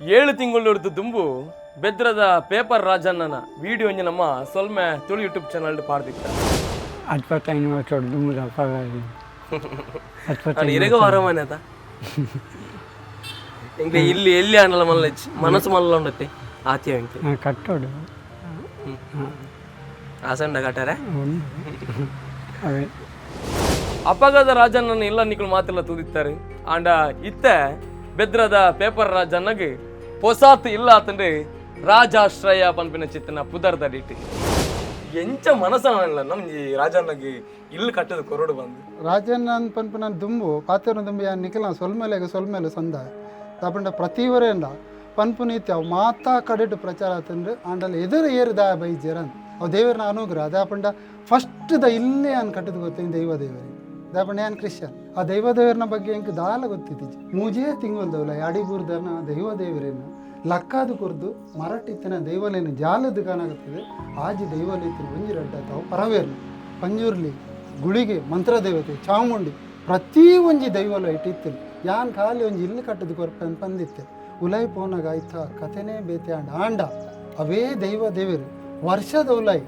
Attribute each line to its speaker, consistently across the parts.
Speaker 1: 7 ತಿಂಗಳು ದುಂಬು ಬೆದ್ರದ paper ರಾಜಣ್ಣನ video ಒಂಜಿ ನಮ್ಮ ಸೊಲ್ಮೆ ತುಳು ಯೂಟ್ಯೂಬ್ ಚಾನಲ್ ಪಾಡ್ದಿತ್ತ.
Speaker 2: 25 ವರ್ಷ ದುಂಬುದ ಪರವಾಗಿ.
Speaker 1: ನಾನು ಇರೆಗ ವಾರ ಮನೆ ಆತ. ಎಂಕ್ಲೆ ಇಲ್ಲಿ ಎಲ್ಲಿ ಆಂಡಲ ಮಲ್ಲಚ್ಚಿ ಮನಸ್ಸು ಮಲ್ಲ ಉಂಡತ್ತೆ ಆತಿಯ ಎಂಕ್ಲೆ.
Speaker 2: ಕಟ್ಟೋಡು.
Speaker 1: ಆಸಂಡ ಕಟ್ಟರೆ.
Speaker 2: ಉಂಡು ಅವೇ.
Speaker 1: ಅಪಗದ ರಾಜಣ್ಣನ ಇಲ್ಲ ನಿಕುಲು ಮಾತೆಲ್ಲ ತೂದಿತ್ತಾರೆ. ಆಂಡ ಇತ್ತ ಬೆದ್ರದ ಪೇಪರ್ ರಾಜಣ್ಣಗ್ ಪೊಸಾತ್ ಇಲ್ಲ ಆತಂಡು ರಾಜಾಶ್ರಯ ಪನ್ಪಿನ ಚಿತ್ತನ ಪುದರ್ದ ಡಿಟ್ಟು ಎಂಚ ಮನಸ್ಸಾಣಲ್ಲ ನಮ್ ಈ ರಾಜಣ್ಣಗ್ ಇಲ್ಲು ಕಟ್ಟದ ಕೊರಡು ಬಂದು.
Speaker 3: ರಾಜಣ್ಣ ಪನ್ಪುನ ದುಂಬು ಪಾತೆರ ದುಂಬು ಯಾನ್ ನಿಕಲ ಸೊಲ್ಮೆಲೆಗ್ ಸೊಲ್ಮೆಲು ಸಂದ ದಾಪಂಡ ಪ್ರತಿ ಒರೆಂಡ ಪನ್ಪುನ ಇತ್ತೆ ಅವು ಮಾತಾ ಕಡೆಟ್ ಪ್ರಚಾರ ಆತಂದ್ರೆ ಆಂಡಲ ಎದುರು ಏರು ದಾ ಬೈಜೆರನ್ ಅವು ದೇವರನ ಅನುಗ್ರಹ. ದಾಪಂಡ ಫಸ್ಟ್ ದ ಇಲ್ಲೇ ಯಾನ್ ಕಟ್ಟದ ಗೊತ್ತೇನು ದೈವ ದೇವರಿಗೆ. ದಾಪಂಡ ಯಾನ್ ಕ್ರಿಶ್ಚಿಯನ್, ಆ ದೈವ ದೇವರನ ಬಗ್ಗೆ ಎಂಕ್ ದಾಲ ಗೊತ್ತಿತ್ತಿಜಿ. ಮೂಜೇ ತಿಂಗೊಲ್ದವಲ್ಲ ಯಾಡಿಬೂರ್ದನ ದೈವ ದೇವರೇನು ಲಕ್ಕಾದು ಕೊರ್ದು ಮರಟ್ಟಿತ್ತಿನ ದೈವಲೇನು ಜಾಲದ ಕಾನಾಗುತ್ತದೆ. ಆಜಿ ದೈವಲೇತಿನ ಒಂಜಿ ರಡ್ಡ ತಾವು ಪರವೇರ್ನು ಪಂಜುರ್ಲಿ ಗುಳಿಗೆ ಮಂತ್ರದೇವತೆ ಚಾಮುಂಡಿ ಪ್ರತಿ ಒಂಜಿ ದೈವಲ ಇಟ್ಟಿತ್ತು. ಯಾನ್ ಖಾಲಿ ಒಂಜಿ ಇಲ್ಲು ಕಟ್ಟದ ಕೊರ್ಪೆ ಅಂತ ಬಂದಿತ್ತೆ. ಉಲೈ ಪೋನಾಗ ಆಯ್ತಾ ಕಥೆನೇ ಬೇತೆ. ಆಂಡ ಆಂಡ ಅವೇ ದೈವ ದೇವರು ವರ್ಷದ ಉಲೈ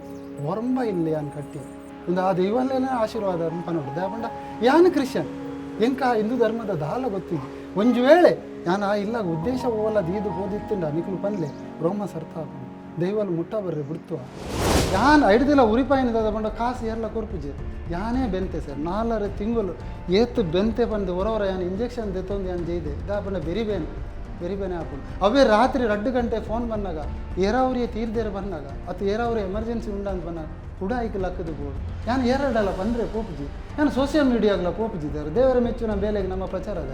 Speaker 3: ಒರಂಬ ಇಲ್ಲಿ ಯಾನ್ ಕಟ್ಟಿ ಒಂದು ಆ ದೈವಲೇನೆ ಆಶೀರ್ವಾದ ಪನೋಡು. ದಾಪಂಡ ಯಾನ್ ಕ್ರಿಶ್ಚಿಯನ್, ಎಂಕ ಆ ಹಿಂದೂ ಧರ್ಮದ ದಾಲ ಗೊತ್ತಿದ್ದು. ಒಂಜಿ ವೇಳೆ ಯಾನ್ ಆ ಇಲ್ಲಾಗ ಉದ್ದೇಶ ಓಲ ದೀದು ಹೋದಿತ್ತುಂಡ ನಿಕ್ಲು ಪನ್ಲೆ ರೋಮ ಸರ್ತ ಆಪುಂಡು ದೈವಲು ಮುಟ್ಟ ಬರ್ರೆ ಬಿಡ್ತುವ. ಯಾನ್ ಐಡ್ದಿಲ್ಲ ಉರಿಪಾಯಿನ ದಾದ ಪಂಡ ಕಾಸು ಏರ್ಲ ಕೊರ್ಪುಜೆ. ಯಾನೇ ಬೆಂತೆ ಸರ್ 4.5 ತಿಂಗಳು ಏತ್ ಬೆಂತೆ ಪಂದು ಹೊರವರ ಯಾನ್ ಇಂಜೆಕ್ಷನ್ ದೆತ್ತೊಂದು ಯಾನ್ ಜೈದೆ. ದಾಪಂಡ ಬೆರಿ ಬೇನೆ ಬೆರಿ ಬೇನೆ ಆಪುಂಡು. ಅವೇ ರಾತ್ರಿ 2 ಗಂಟೆ ಫೋನ್ ಬಂದಾಗ ಏರಾವ್ರಿಗೆ ತೀರ್ದೇರು ಬಂದಾಗ ಅಥವಾ ಏರಾವ್ರಿ ಎಮರ್ಜೆನ್ಸಿ ಉಂಡ ಅಂತ ಬಂದಾಗ ಕೂಡ ಐಕ್ ಲಕ್ಕದು ಬೋಡು. ಯಾನ್ ಏರಡಲ್ಲ ಬಂದರೆ ಪೋಪುಜಿ, ಯಾನ್ ಸೋಷಿಯಲ್ ಮೀಡಿಯಾಗ್ಲ ಪೋಪುಜಿದ್ದಾರೆ. ದೇವರ ಮೆಚ್ಚುನ ಬೇಲೆಗೆ ನಮ್ಮ ಪ್ರಚಾರ ಅದ.